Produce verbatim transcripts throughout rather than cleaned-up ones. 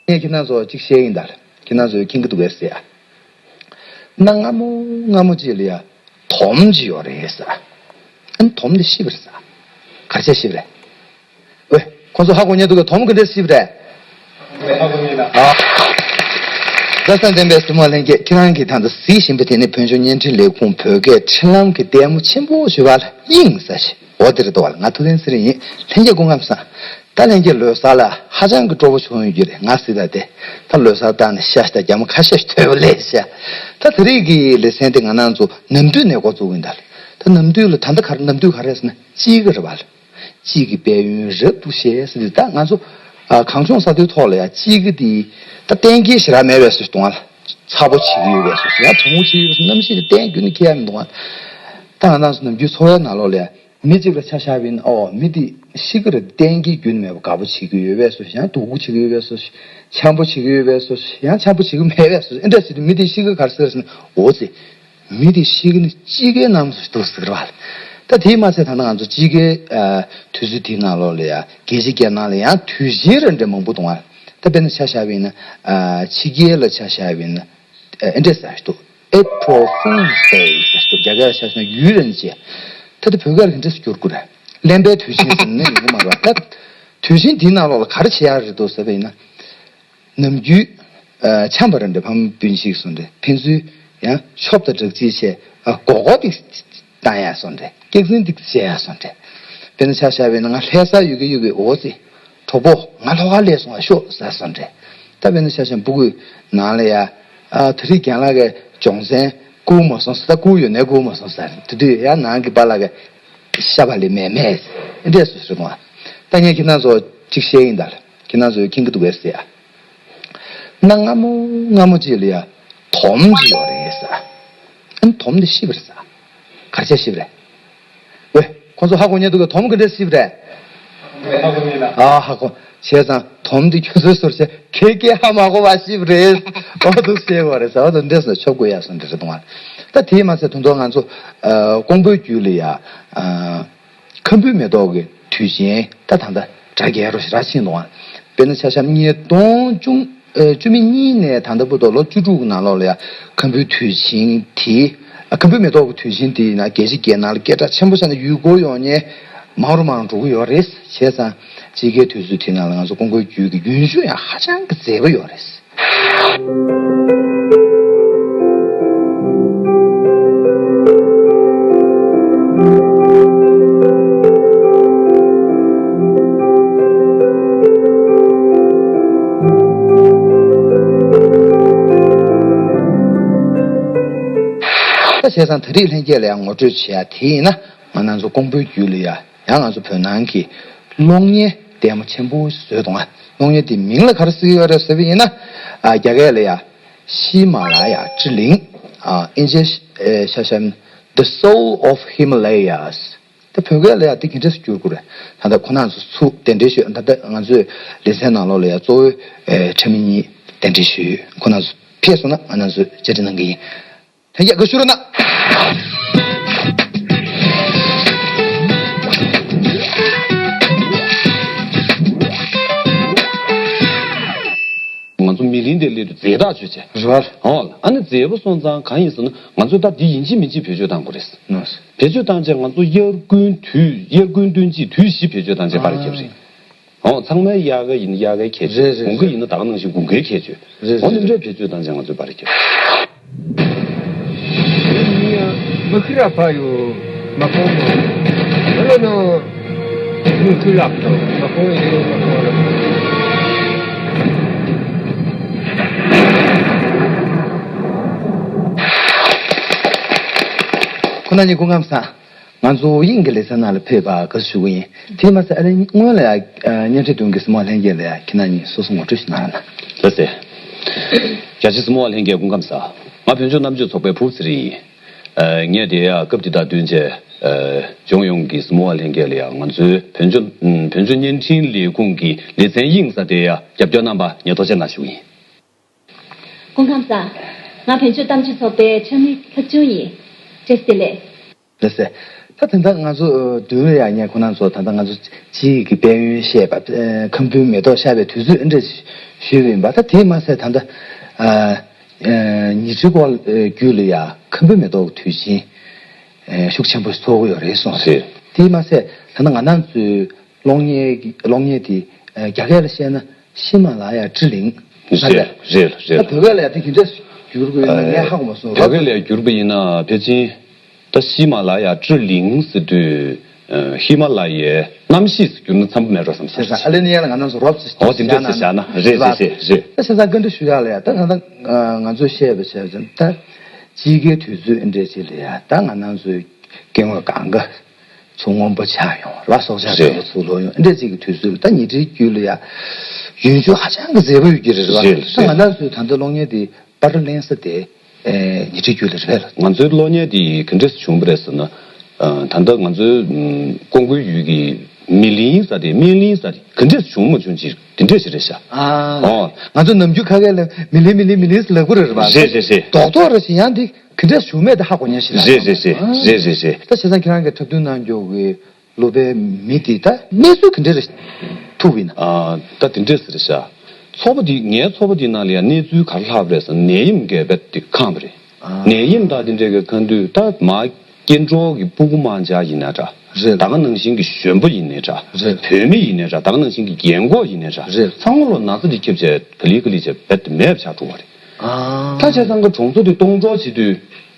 ངས་ཁྱེད་རང་ཚོ་གཅིག་བཤད་ཡིན་ད། ཁྱེད་རང་ཚོས་མཁྱེན་གྱི་འདུག་གས་ཟེར་ཡ། གནའ་སྔ་མོ་སྔ་མོ་ཅིག་ལ་ཡ། དོམ་ཅིག་ཡོད་རེད་ཟེར། ཨ་ནི་དོམ་དེ་ཤི་བ་རེད་ཟེར། ག་རེ་བྱས་ཤི་བ་རེད། ཝེ། ཁོང་ཚོ་ཧ་གོ་མཁན་འདུག་གས། དོམ་ག་འདྲས་ཤི་བ་རེད། ཧ་གོ་མཁན་ལ། ཨ། བཀྲ་ཤིས་བདེ་ལེགས་སྲིང་མོ་ལྷན་རྒྱས། ཁྱེད་རང་གིས་ད་ལྟ་གཟིགས་བཞིན་པ་དེ་ནི་བོད་ལྗོངས་བརྙན་འཕྲིན་ལས་ཁུངས་བོད་སྐད་འཕྲིན་ལམ་གྱི་ལྟད་མོ་ཆེན་པོ་ཞེས་པ་ལ་དབྱིངས་ཟེར་ཞིག་འོ་དེ་རེད་འདུག་བ། ང་ཐུབ་བསྟན་ཚེ་རིང་ཡིན། ལྷན་རྒྱས་སྐུ་ཁམས་བཟང་། ད་ལྷན་རྒྱས་ལོ་གསར་ལ་ཧ་ཅང་གི་སྤྲོ་པོ་བྱུང་ཡོད་རྒྱུ་རེད། ང་གཟིགས་ད་དེ། ད་ལོ་གསར་བཏང་ནས་ཤ་ཞིག་དང་རྒྱ་མ་ཁ་ཤས་ཤིག་ཐོན་པ་ལས་ཤ། ད་དེ་རིང་གི་ལེ་ཚན་དེ་ང་རང་ཚོ་ནམ་དུས་ནས་འགོ་བཙུགས་ཡིན་ད། ད་ནམ་དུས་ལ་ད་ལྟ་ག་རེ། ནམ་དུས་ག་རེ་ཟེར་ན་དཔྱིད་ཀ་རེད་བ། དཔྱིད་ཀྱི་དཔལ་ཡོན་རབ་ཏུ་བཞད་ཟེར་དུས། ད་ང་ཚོ་ཨ་གངས་ལྗོངས་ས་མཐོའི་ཐོག་ལ་ཡ་དཔྱིད་ཀ་དེ་ད་གཏན་འཁེལ་ཞེ་དྲག་མེད་པའི་བཟོ་ཞིག་འདུག་བ། ཚ་པོ་བྱེད་ཀྱི་ཡོད་པའི་བཟོ་ཞིག་ཡང་གྲང་མོ་བྱེད་ཀྱི་ཡོད་པའི་བཟོ། གནམ་གཤིས་དེ་གཏན་རྒྱུན་ནས་འཁེལ་ཡ་མི་འདུག་བ། ད་ང་རང་ཚོ་ནམ་རྒྱུན་འཚོ་བའི་ནང་ལོགས་ལ་ཡ། མི་གཅིག་ལ་ཆ་བཞག་པ་ཡིན་ན། ཨོ། མི་དེ་ཤི་ཀ་རེད། གཏན་འཁེལ་རྒྱུན་མེད་པ་དགའ་པོ་བྱེད་ཀྱི་ཡོད་པའི་བཟོ་ཞིག་ཡང་སྡུག་པོ་བྱེད་ཀྱི་ཡོད་པའི་བཟོ་ཞིག་འཆམ་པོ་བྱེད་ཀྱི་ཡོད་པའི་བཟོ་ཞིག་ཡང་འཆམ་པོ་བྱེད་ཀྱི་མེད་པའི་བཟོ་ཞིག་འདྲ་ཞིག་ཏུ། མི་དེ་ཤི་ཀ་ག་རེ་ཟེར་ཟེར་ན། འོ་ཙི། མི་དེ་ཤི་ཀ་ནི་དཔྱིད་ཀའི་གནམ་ས་ཞིག་འདུག་ཟེར་གི་རེད་བ། ད་དེའི་མ་ཚད་ད་ལྟ་ང་ཚོ་དཔྱིད་ཀའི་ཨ་དུས་ཚོད་དེའི་ནང་ལོགས་ལ་ཡ་རྒྱལ་སྤྱིའི་རྒྱལ་ནང་ལ་ཡང་དུས་ཆེན་རེ་འདྲ་མང་པོ་འདུག་བ། ད་དཔེར་ན་ཆ་བཞག་པ་ཡིན་ན། ཨ་ཕྱི་རྒྱལ་ལ་ཆ་བཞག་པ་ཡིན་ན། ཨེ་འདྲས་ཟེར་ཞིག་འདུག April Fool's Day ཟེར་ཞིག་འདུག་རྒྱ་སྐད་ལ་ཆ་བཞག་ན་ཡུལ་རན་ཅེ། ད་དེ་བོད་སྐད་ལ་ག་འདྲས་སེ་བསྒྱུར་དགོས་རེད། གླེན་པའི་དུས་ཆེན་ཟེར་ན་ཡོང་གི་མ་རེད་བ། ད་དུས་ཆེན་འདིའི་ནང་ལོགས་ལ་ག་རེ་བྱེད་ཡག་རེད་འདུག་ཟེར་བ་ཡིན་ན། ནམ་རྒྱུན་ཨ་འཆམ་པ་ར་འདྲ་ཕ་མ་སྤུན་མཆེད་སོགས་འདྲ་ཕན་ཚུན་ཡང་ཤོབ་དང་སྦྲགས་རྩིས་བྱས། ཨ་མགོ་སྐོར་ཏིག་བཏང་ཡག་སོགས་འདྲ། སྐྱག་རྫུན་ཏིག་བཤད་ཡག་སོགས་འདྲ། དཔེར་ན་ཆ་བཞག་པ་ཡིན་ན། ང་ལྷ་སར་ཡོད་ཀྱི་ཡོད་ཀྱི། འོ་ཙི། གྲོགས་པོ། ང་ལྷོ་ཁར་སླེབས་སོང་བ་ཤོག་ཟེར་སོགས་འདྲ། ད་དཔེར་ན་ཆ་བཞག་ན་སྤུ་གུ་ནང་ལ་ཡ། ཨ་ད་རེས་རྒན་ལགས་ཀྱི་སྦྱོང་ཚན་བསྐུར་མ་སོང་ཟེར། ད་བསྐུར་ཡོད་ནའི་བསྐུར་མ་སོང་ཟེར། དེ་དུས་ཡང་ནང་གི་པཱ་ལགས་ཀྱིས་ཤ་བག་ལེབ་མེད་མེད་འདྲས་སུ་ཟེར་གོ། ད་ངས་ཁྱེད་རང་ཚོ་གཅིག་བཤད་ཡིན་ད། ཁྱེད་རང་ཚོས་མཁྱེན་གྱི་འདུག་གས་ཟེར་ཡ། གནའ་སྔ་མོ་སྔ་མོ་ཅིག་ལ་ཡ་དོམ་ཅིག་ཡོད་རེད་ཟེར། ཨ་ནི་དོམ་དེ་ཤི་བ་རེད་ཟེར། ག་རེ་བྱས་ཤི་བ་རེད། ཝེ། ཁོང་ཚོ་ཧ་གོ་མཁན་འདུག་གས། དོམ་ག་འདྲས་ཤི་བ་རེད། ཧ་གོ་མེད་ལ། ཨ་ཧ་གོ། བྱས་ཙང་དོམ་དེ་ཁྱོད་ཚོའི་ཟུར་བྱས་ཁྱེད་ཀྱིས་ཧ་མ་གོ་བ་ཤི་བ་རེད། ཨོ་འདུག་ཟེར་བ་རེད་ཟེར། ཨོ་འདུག་འདྲས་སུ་ཆོབ་དགོས་ཡ་སོང་འདྲ་རེད་འདུག་ཨ། ད་དེས་མ་ཚད་ད་དུང་ང་ཚོ་ཨ་ཀོང་པོའི་རྒྱུད་ལ་ཡ། ཨ། ཁམ་བུའི་མེ་ཏོག་གི་དུས་ཆེན་ད་ད་ལྟ་གྲ་རྒྱས་རུ་ཞེ་དྲག་ཕྱིན་འདུག་ཨ། དཔེར་ན་ཆ་བཞག་ན་ཉིས་སྟོང་བཅུ་ཨ་བཅུ་མེད་གཉིས་ནས་ད་ལྟ་བར་དུ་ལོ་བཅུ་དྲུག་གི་ནང་ལོགས་ལ་ཡ་ཁམ་བུའི་དུས་ཆེན་དེ། ཨ་ཁམ་བུའི་མེ་ཏོག་གི་དུས་ཆེན་དེ་ཡིན་ན་རྒྱལ་སྤྱིའི་རྒྱལ་ནང་ལ་སྐད་གྲགས་ཆེན་པོ་ཆགས་ནས་ཡུལ་སྐོར་ཡོང་མཁན་མང་རུ་མང་རུ་འགྲོ་གི་ཡོད་རེད། བྱས་ཙང་དཔྱིད་ཀའི་དུས་ཚོད་དེ་ནང་ལ་ང་ཚོ་ཀོང་པོའི་རྒྱུད་ཀྱི་ཡུལ་ཤུལ་ཡང་ཧ་ཅང་གི་མཛེས་པོ་ཡོད་རེད། ད་བྱས་ཙང་ད་རེས་ལྷན་རྒྱས་ལ་ཡང་ངོ་སྤྲོད་བྱེད་ཡ་དེ་ཡིན་ན། ང་རང་ཚོ་ཀོང་པོའི་རྒྱུད་ལ་ཡ། ཡང་ང་ཚོ་བོད་ནང་གི་གློག་བརྙན་ལྟད་མོ་ཆེན་པོ་བཟོས་འདུག་ཨ། གློག་བརྙན་དེའི་མིང་ལ་ག་རེ་ཟེར་གྱི་ཡོད་རེད་ཟེར་བ་ཡིན་ན། ཨ་རྒྱ་སྐད་ལ་ཡ་ཧི་མ་ལ་ཡ་ཀྲི་གླིང་། ཨ་ཨིན་ཇི་ཨེ་ཆ་བཞག་ན། The Soul of Himalayas། ད་བོད་སྐད་ལ་ཡ་དེ་ག་འདྲས་སེ་བསྒྱུར་དགོས་རེད། ད་ལྟ་ཁོང་རྣམ་ཚོ་ཚུར་གདན་འདྲེན་ཞུས། ད་ལྟ་ང་ཚོའི་ལེ་ཚན་ནང་ལོགས་ལ་ཡ་གཙོ་བོའི་ཨེ་ཁྲ་མི་གཉིས་གདན་འདྲེན་ཞུས་ཡོད། ཁོང་རྣམ་ཚོ་ཕེབས་སོང་ན་ང་རྣམ་ཚོས་བཅར་འདྲི་གནང་གི་ཡིན། ལྷན་རྒྱས་དགའ་བསུ་རོགས་གནང་། ང་ཚོ་མི་ལིང་དེ་སླེབས་དུས་མཛེས་ཐག་ཆོད་བྱས། རེད་བ། ཨོ་ཨ་ནི་མཛེས་པོ་སོང་ཙང་གང་ཡིན་ཟེར་ན། ང་ཚོས་ད་འདི་ཡིན་གཅིག་མིན་གཅིག་བེད་སྤྱོད་གཏང་དགོས་རེད། ནོ། བེད་སྤྱོད་བཏང་བྱས་ང་ཚོ་དབྱར་དགུན་དུས། དབྱར་དགུན་སྟོན་དཔྱིད་དུས་བཞི་བེད་སྤྱོད་བཏང་བྱས་པར་ཁྱབ་རེད། ཨ། ཨོ་ཚང་མའི་དབྱར་ཁ་ཡིན་ན་དབྱར་ཁའི་ཁྱད་ཆོས། རེད་རེད་དགུན་ཁ་རེད། ཡིན་ན་ད་ག་ནང་བཞིན་དགུན་ཁའི་ཁྱད་ཆོས། རེད་ཨོ་རེད་འདི་འདྲའི་རེད། བེད་སྤྱོད་བཏང་བྱས་ང་ཚོས་པར་ཁྱབ། མི་ཁི་ར་ཕ་ཡོ་མ་ཁོང་མོ་ལོ་ནོ་མི་ཁི་ལབ་ཏོ་མ་ཁོང་ཡོ་མ་ཁོང་ར། ཁོང་རྣམ་གཉིས་སྐུ་ཁམས་བཟང་། ང་ཚོ་དབྱིངས་ཀྱི་ལེ་ཚན་ནང་ལ་ཕེབས་པར་དགའ་བསུ་ཞུ་གི་ཡིན། དེས་མ་ཟད་ཨ་རིའི་སྔོན་ལ་ཡ་བརྙན་འཕྲིན་མདུན་གྱི་གཟིགས་མོ་བ་ལྷན་རྒྱས་ལ་ཡ་ཁྱེད་རྣམ་གཉིས་སོ་སོ་ངོ་སྤྲོད་ཞིག་གནང་རོགས་གནང་། ལགས་སེ། རྒྱ་ཆེ་གཟིགས་མོ་བ་ལྷན་རྒྱས་སྐུ་ཁམས་བཟང་། ང་བོད་ལྗོངས་རྣམ་དཔྱོད་ཚོགས་པའི་ཕུར་ཚེ་རིང་ཡིན། ཨ་ངས་དེ་ཡ་སྐབས་འདི་དང་བསྟུན་བྱས་ཨ་ལྗོངས་ཡོངས་ཀྱི་གཟིགས་མོ་བ་ལྷན་རྒྱས་ལ་ཡ་ང་ཚོའི་བོད་ལྗོངས་ཨ་བོད་ལྗོངས་བརྙན་འཕྲིན་ལས་ཁུངས་ཀྱི་ལེ་ཚན་དབྱིངས་ས་དེ་ཡ་རྒྱབ་སྐྱོར་གནང་བར་ངས་ཐུགས་རྗེ་གནང་ཞུ་གི་ཡིན། སྐུ་ཁམས་བཟང་། ང་བོད་ལྗོངས་གཏམ་བརྗོད་ཚོགས་པའི་ཁྲ་མི་ལྷག་ཆུང་ཡིན། བཀྲ་ཤིས་བདེ་ལེགས། ལགས་སེ། ད་དེ་འདྲ་ང་ཚོ་མདུན་ལ་ཡང་ངས་ཁོང་རྣམ་ཚོ་ད་ལྟ་ང་ཚོ་སྤྱི་ཡི་གི་དཔལ་ཡོན་བཤད་པ། ཨ། ཁམ་བུའི་མེ་ཏོག་བཞག་པའི་དུས་ཚོད་འདྲ་ཞུས་པ་ཡིན་པ། ད་དེ་མ་ཟད་ད་ལྟ་ཨ་ཨ་ཉི་ཁྲི་སྐོར་རྒྱུད་ལ་ཡང་ཁམ་བུའི་མེ་ཏོག་གི་དུས་ཆེན་ཨ་ཤུགས་ཆེན་པོ་ཚོགས་ཀྱི་ཡོད་རེད་གསུངས་རེད། རེད། དེ་མ་ཟད་ད་ལྟ་ང་རང་ཚོའི་གློག་བརྙན་གྱི་གློག་བརྙན་དེ་ཨ་རྒྱ་སྐད་ལ་བཤད་ན་ཧི་མ་ལ་ཡ་ཀྲི་གླིང་། རེད་རེད་རེད། ད་བོད་སྐད་ལ་ཡ་དེ་ག་འདྲས་བསྒྱུར་དགོས་ཡོད་ན་ངས་ཧ་གོ་མ་སོང་། བོད་སྐད་ལ་ཡ་བསྒྱུར་པ་ཡིན་ན་ཕལ་ཆེར་ད་ཧི་མ་ལ་ཡ་ཀྲི་གླིང་ཟེར་དུས་ཨ་ཧི་མ་ལ་ཡའི་གནམ་གཤིས་སུ་བསྒྱུར་ན་འཚམ་པོ་མེད་འགྲོ་བསམ་ས། བྱས་ཙང་ཨ་ལེ་ནི་ཡ་ལ་ང་རང་ཚོ་རོབ་ཙམ་ཨོ་དེ་འདྲས་ཟེར་བཞག་ན་རེད་རེད་རེད་རེད། ད་བྱས་ཙང་བཀའ་འདྲི་ཞུ་ཡག་ལ་ཡ་ད་ད་ལྟ་ང་ཚོས་བཤད་པ་བྱས་ཙང་ད་དཔྱིད་ཀའི་དུས་ཚོད་འདྲས་ཅིག་ལ་ཡ་ད་ང་རང་ཚོའི་སྐྱེ་དངོས་གང་ག་ཚུར་སྔོན་པོ་ཆགས་ཡོང་ར། སྲོག་ཆགས་རེད། འདྲ་པོ་ཚུར་ལོག་ཡོང་། ཨ་འདྲ་ཅིག་གི་དུས་ཚོད་ལ་ད་ཉི་ཁྲིའི་རྒྱུད་ལ་ཡ་ཡུལ་ལྗོངས་ཧ་ཅང་གི་མཛེས་པོ་ཡོད་ཀྱི་རེད་བ། རེད་ད་རེད། ང་རང་ཚོའི་ད་ལྟ་གློག་བརྙན་དེ་པར་ལེན་ས་དེ་ཨེ་ཉི་ཁྲིའི་རྒྱུད་ལ་རེད་ལ། ང་ཚོའི་གློག་བརྙན་དེ་ག་འདྲས་བྱུང་བ་རེད་ཟེར་ན། ཨ་ད་ལྟ་ང་ཚོའི་ཨམ་ཀོང་པོའི་ཡུལ་གྱི་མི་ལིང་ཟེར་དེ་སྨན་གླིང་ཟེར་དེ་ག་འདྲས་བྱུང་མ་བྱུང་ཅིག་དེ་འདྲས་ཞིག་རེད་ཤག་ཨ་ཨོ། ང་ཚོ་ནམ་རྒྱུན་ཁ་སྐད་ལ་མི་ལིང་མི་ལིང་མི་ལིང་ཟེར་ལབ་ཀྱི་རེད་བ། རེད་རེད་རེད། རྡོག་རྡོག་རེད་ཟེར། ཡང་འདི་ག་འདྲས་བྱུང་མེད་དེ་ཧ་གོ་མཁན་ཞིག་ལ། རེད་རེད་རེད་རེད་རེད་རེད། ད་བྱས་ཙང་ཁྱེད་རང་གིས་འཁྲབ་སྟོན་གནང་རྒྱུ་གི་ལོ་པའི་མི་དེ་ད་གནས་ཚུལ་ག་འདྲ་རེ་ཐུག་ཡིན་ན། ཨ་ད་དེ་འདྲས་ཟེར་ཤག་ཚོགས་པ་དེ་ངའི་ཚོགས་པ་དེ་ནང་ལ་ཡང་གནས་ཚུལ་ག་རེ་ལྷག་པ་རེད་ཟེར་ན་ནད་ཡམས་ཀྱི་རྦད་དེ་ཁེངས་པ་རེད། ཨ་ནད་ཡམས་དང་དེ་འདྲས་ཀྱི་ཁེངས་དུས་ད་མ་སྐྱེ་འགྲོ་གི་སྤུ་གུ་དམར་འབྱར་ཡིན་ན་འདྲ། རེད། ད་ག་ནང་བཞིན་གྱི་གཞོན་པ་ཡིན་ནའི་འདྲ། རེད། བུད་མེད་ཡིན་ནའི་འདྲ། ད་ག་ནང་བཞིན་གྱི་རྒན་གོག་ཡིན་ནའི་འདྲ། རེད། ཚང་མ་ལོ་ན་ཚ་དེ་ཁྱབ་བྱས་ག་ལེ་ག་ལེ་བྱས་རྦད་དེ་མེད་པ་ཆགས་འགྲོ་བ་རེད། ཨ། ད་བྱས་ཙང་གི་གྲོང་ཚོ་དེ་སྟོངས་འགྲོ་བྱེད་དུས་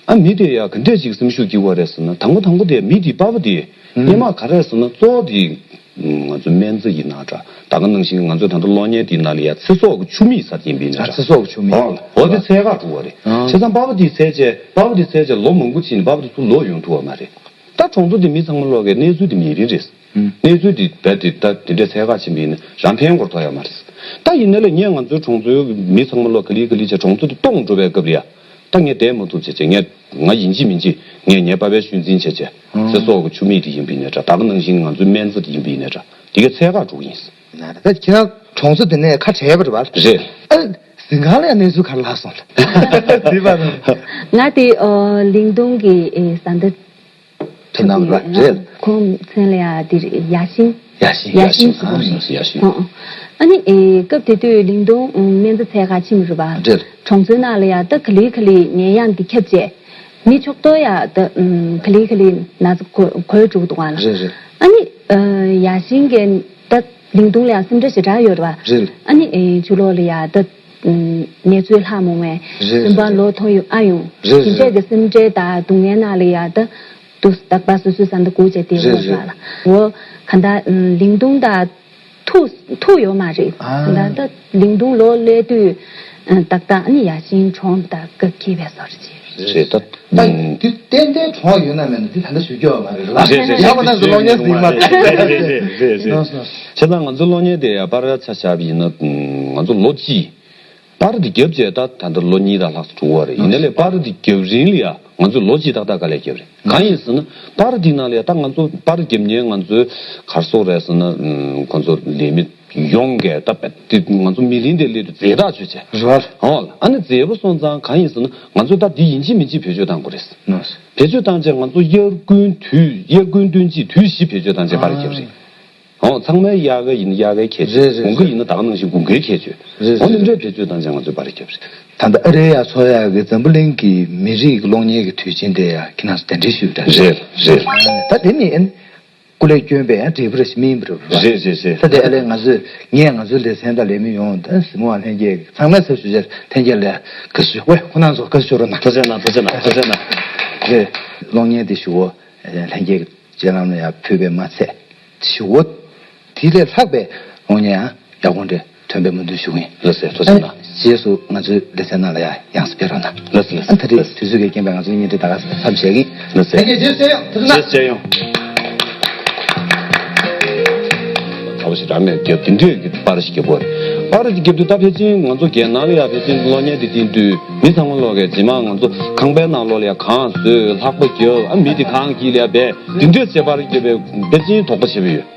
ཨ་མི་དེ་ཡ་ག་འདྲས་ཅིག་སེམས་ཤུགས་སྐྱེ་བ་རེད་ཟེར་ན། དང་པོ་དང་པོ་དེ་མི་དེ་པ་ཕ་དེ་ཨུམ། སྔོན་མ་ག་རེ་ཟེར་ན་གཙོ་བོ་དེ་ང་ཚོ་སྨན་རྩིས་ཡིན་ན་འདྲ། ད་ག་ནང་བཞིན་ང་ཚོ་ད་ལྟ་གློག་བརྙན་དེ་ནང་ལ་ཡ་ཚེ་སྲོག་གི་ཆུ་མིག་ཟེར་ཡིན་པའི་ནི་ཨ་འདྲ། ཚེ་སྲོག་གི་ཆུ་མིག་ཨོ་ཨོ་དེ་འཚོལ་ག་འགྲོ་བ་རེད། ཨ། བྱས་ཙང་པ་ཕ་དེ་འཚོལ་བྱས་པ་ཕ་དེ་འཚོལ་བྱས་ལོ་མང་པོ་ཕྱིན་ནས་པ་ཕ་དེ་ཚུར་ལོག་ཡོང་ཐུབ་པ་མ་རེད། ད་གྲོང་ཚོ་དེ་མི་ཚང་མ་ལོག་གི་གནས་ཚུལ་དེ་མེད་པ་རེད། ཨུམ། གནས་ཚུལ་དེ་རྦད་དེ་ད་དེ་འདྲའི་འཚོལ་ག་ཕྱིན་པ་ཡིན་ན་རང་ཕན་སྐོར་ཐོགས་ཡ་མ་རེད། ད་ཡིན་ནའི་ལས་ངས་ང་ཚོའི་གྲོང་ཚོའི་མི་ཚང་མ་ལོག་ག་ལེ་ག་ལེ་བྱས་གྲོང་ཚོ་དེ་སྟོངས་འགྲོ་བའི་སྐབས་ལ་ཡ། ད་ངས་བསྡད་མ་ཐུབ་བྱས་བྱས་ངས་ང་ཡིན་གཅིག་མིན་གཅིག་ངས་ངའི་པ་ཕའི་ཤུལ་འཛིན་བྱས་བྱས་ཨུམ། ཚེ་སྲོག་གི་ཆུ་མིག་དེ་ཡིན་པ་ཡིན་ནའི་འདྲ། ད་ག་ནང་བཞིན་ང་ཚོའི་སྨན་རྩིས་དེ་ཡིན་པ་ཡིན་ནའི་འདྲ། དེ་གའི་འཚོལ་ག་འགྲོ་གི་ཡིན། ད་ཁྱེད་རང་གྲོང་ཚོ་དེ་ནས་ཁ་བྲལ་བ་རེད་བ། རེད། ཨ་ཟིན་ཁང་ལ་ཡང་གནས་ཚུལ་ག་རེ་ལྷག་སོང་ལ། དེ་བ་རེད། ང་དེ་ཨ་ལིང་ཏུང་གི་ཨེ་བཟའ་ཟླ་ཐུག་ནང་རེད་བ། རེད། ཁོང་མཚན་ལ་ཡ་དེ་རེད། ཡ་ཤིང་། ཡ་ཤིང་། ཡ་ཤིང་ཟེར་བ་རེད། ཡ་ཤིང་། ཨ་ཨ། ཨ་ནི་ཨེ་སྐབས་དེ་དུས་ལིང་ཏུང་ཨུམ་སྨན་རྩིས་འཚོལ་ག་ཕྱིན་པ་རེད་བ། རེད། གྲོང་ཚོའི་ནང་ལ་ཡ་ད་ག་ལེ་ག་ལེ་ནད་ཡམས་འདི་ཁྱབ་བྱས། མི་ཕྱོགས་གཏོགས་ཡ་ད་ཨུམ་ག་ལེ་ག་ལེ་ན་ཚ་འགོས་འགོས་འགྲོ་གི་འདུག་ག་ལ། རེད་རེད། ཨ་ནི་ཨ་ཡ་ཤིང་གིས་ད་ལིང་ཏུང་ལ་ཡང་སེམས་ཁྲལ་ཞེ་དྲག་ཡོད་རེད་བ། རེད། ཨ་ནི་ཨེ་ཕྱི་ལོགས་ལ་ཡ་ད་ཨུམ་གནས་ཚུལ་ལྷག་མ་སོང་བས། རེད་སེམས་པ་རེད་ལོག་ཐོག་ཡོང་ཨ་ཡོང་། རེད་དེ་འདྲས་རེད། ཀྱི་སེམས་ཁྲལ་དང་སྡུག་བསྔལ་ནང་ལ་ཡ་ད་དུ་རྟག་པར་སོ་སོའི་བཟའ་ཟླ་སྒུག་བྱས་བསྡད་རེད་ཡོད་རེད་རེད། ལ། འོ་ག་ད་ཨུམ་ལིང་ཏུང་དང་ཐུག་ཐུག་ཡོད་མ་རེད། ཨ། ད་ལྟ་ལིང་ཏུང་ལོག་སླེབས་དུས་ཨ་ཏག་ཏག་ཨ་ནི་ཡ་ཤིང་གྲོངས་དང་སྐབས་འཁེལ་བའི་བཟོ་འདྲ་ཅིག་རེད་ད། ད་ཨུམ། དེ་ཏན་ཏན་གྲོངས་ཡོད་ན་མེད་ན་དེ་ད་ལྟ་ཞུ་རྒྱུ་ཡོད་མ་རེད་ལ། རེད་རེད་ཡག་པོ་ན་ཟེར་གློག་བརྙན་ཟིན་མ་རེད། རེད་རེད་རེད་རེད། བྱས་ཙང་ང་ཚོའི་གློག་བརྙན་དེ་ཡ་པར་ཆ་བཞག་པ་ཡིན་ན་ང་ཚོ་ལོ་གཅིག་པར་འདི་བརྒྱབ་བྱས་ད་ད་ལྟ་ལོ་གཉིས་དང་ལྷག་ཙམ་འགྲོ་གི་རེད། ཡིན་ནའི་ལས་པར་འདི་བརྒྱབ་རིང་ལ་ཡ་ང་ཚོས་ལོ་གཅིག་ཏག་ཏག་དཀའ་ལས་བརྒྱབ་རེད། གང་ཡིན་ཟེར་ན་པར་འདི་ནང་ལ་ཡ་ད་ང་ཚོ་པར་བརྒྱབ་མཁན་ང་ཚོའི་ག་རེ་ཟེར་དགོས་རེད་ཟེར་ན་ཁོང་ཚོ་ལས་མི་ཡོངས་ཀྱིས་ད་དཔེ་དེ་ང་ཚོ་མི་ལིང་དེ་སླེབས་དུས་མཛེས་ཐག་ཆོད་བྱས། རེད། ཨོ་ཨ་ནི་མཛེས་པོ་སོང་ཙང་གང་ཡིན་ཟེར་ན་ང་ཚོས་ད་འདི་ཡིན་གཅིག་མིན་གཅིག་བེད་སྤྱོད་གཏང་དགོས་རེད། བེད་སྤྱོད་བཏང་བྱས་ང་ཚོ་དབྱར་དགུན་དུས་དབྱར་དགུན་སྟོན་དཔྱིད་དུས་བཞི་བེད་སྤྱོད་བཏང་བྱས་པར་བརྒྱབ་རེད། ཨོ་ཚང་མའི་དབྱར་ཁ་ཡིན་དབྱར་ཁའི་ཁྱད་ཆོས། རེད་རེད། དགུན་ཁ་ཡིན་ན་ད་ག་ནང་བཞིན་དགུན་ཁའི་ཁྱད་ཆོས། རེད་རེད། ཨོ་འདི་འདྲའི་བེད་སྤྱོད་བཏང་བྱས་ང་ཚོས་པར་རྒྱབ་རེད། ད་ལྟ་ཨ་རིའི་ཡ་ཚོགས་ཡག་གི་འཛམ་བུ་གླིང་གི་མི་རིགས་ཀློག་བརྙན་གྱི་དུས་ཆེན་དེ་ཡ་ཁྱེད་རང་ཚོ་གདན་འདྲེན་ཞུས་པ་རེད། རེད་རེད། ད་དེ་ནི་ཨན་སྐུ་ལས་བསྐྱོན་པའི་ཡང་འབྲས་བུ་རེ་ཞིག་སྨིན་པ་རེད་བ། རེད་རེད་རེད། ད་དེ་ཨ་ལས་ང་ཚོས་ངས་ང་ཚོའི་ལེ་ཚན་དང་ལས་མི་ཡོངས་ད་གཟིགས་མོ་བ་ལྷན་རྒྱས་ཚང་མས་ཚབ་ཞུ་བྱས་ལྷན་རྒྱས་ལ་དགའ་བསུ་ཞུ། ཝེ་ཁོ་རང་ཚོ་དགའ་བསུ་ཞུ་རོགས་གནང་། ཐུགས་རྗེ་གནང་། ཐུགས་རྗེ་གནང་། ཐུགས་རྗེ་གནང་། རེད། གློག་བརྙན་དེ་ཞུ་བོ་ལྷན་རྒྱས་སྤྱན་ལམ་ལ་ཡང་ཕུལ་བས་མ་ཚད། ཞུ་བོ་དེ་ལས་ལྷག་པའི་གློག་བརྙན་ཡང་ཡག་པོ་འདྲ་ཐོན་པའི་སྨོན་འདུན་ཞུ་གི་ཡིན། ལགས་སོ་ཐུགས་རྗེ་གནང་། རྗེས་སུ་ང་ཚོའི་ལེ་ཚན་ནང་ལ་ཡང་ཡང་སེ་ཕེབས་རོགས་གནང་། ལགས་སོ་ལགས་སོ། ཨ་ད་རེས་དུས་ཚོད་ཀྱི་རྐྱེན་པས་ང་ཚོའི་བརྙན་འཕྲིན་ད་ག་མཚམས་བཞག་གི་ཡིན། ལགས་སོ། ལྷན་རྒྱས་རྗེས་སུ་མཇལ་ཡོང་། ཐུགས་རྗེ་གནང་། རྗེས་སུ་མཇལ་ཡོང་། ཚ་བོ་ཞིག་རང་མེད་རྒྱབ་དེ་འདྲས་ཀྱི་པར་ཞིག་རྒྱབ་དགོས་རེད། པར་ཞིག་རྒྱབ་དུས་ད་ཕལ་ཆེར་ང་ཚོ་རྒྱལ་ནང་ལ་ཡང་ཕལ་ཆེར་གློག་བརྙན་དེ་བསྟན་དུས་མི་ཚང་མ་ལོག་གིས་རྗེས་མ་ང་ཚོ་ཁང་པའི་ནང་ལོགས་ལ་ཡང་གང་བཟོས་ལྷགས་པ་རྒྱབ་ཨ་མི་དེ་གང་གིས་ལ་ཡང་འབད་དེ་འདྲས་བྱས་པར་རྒྱབ་པའི་ཕལ་ཆེར་དོགས་པ་བྱེད་པ་ཡོད།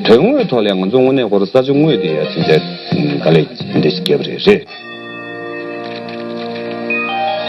དོན་དངོས་ཐོག་ལ་ང་ཚོ་དངོས་གནས་ཁོ་རང་ས་ཆ་དངོས་དེ་ཡ་ཅི་འདྲ་དཀའ་ལས་འདི་འདྲ་ཞིག་བརྒྱབ་རེད་རེད།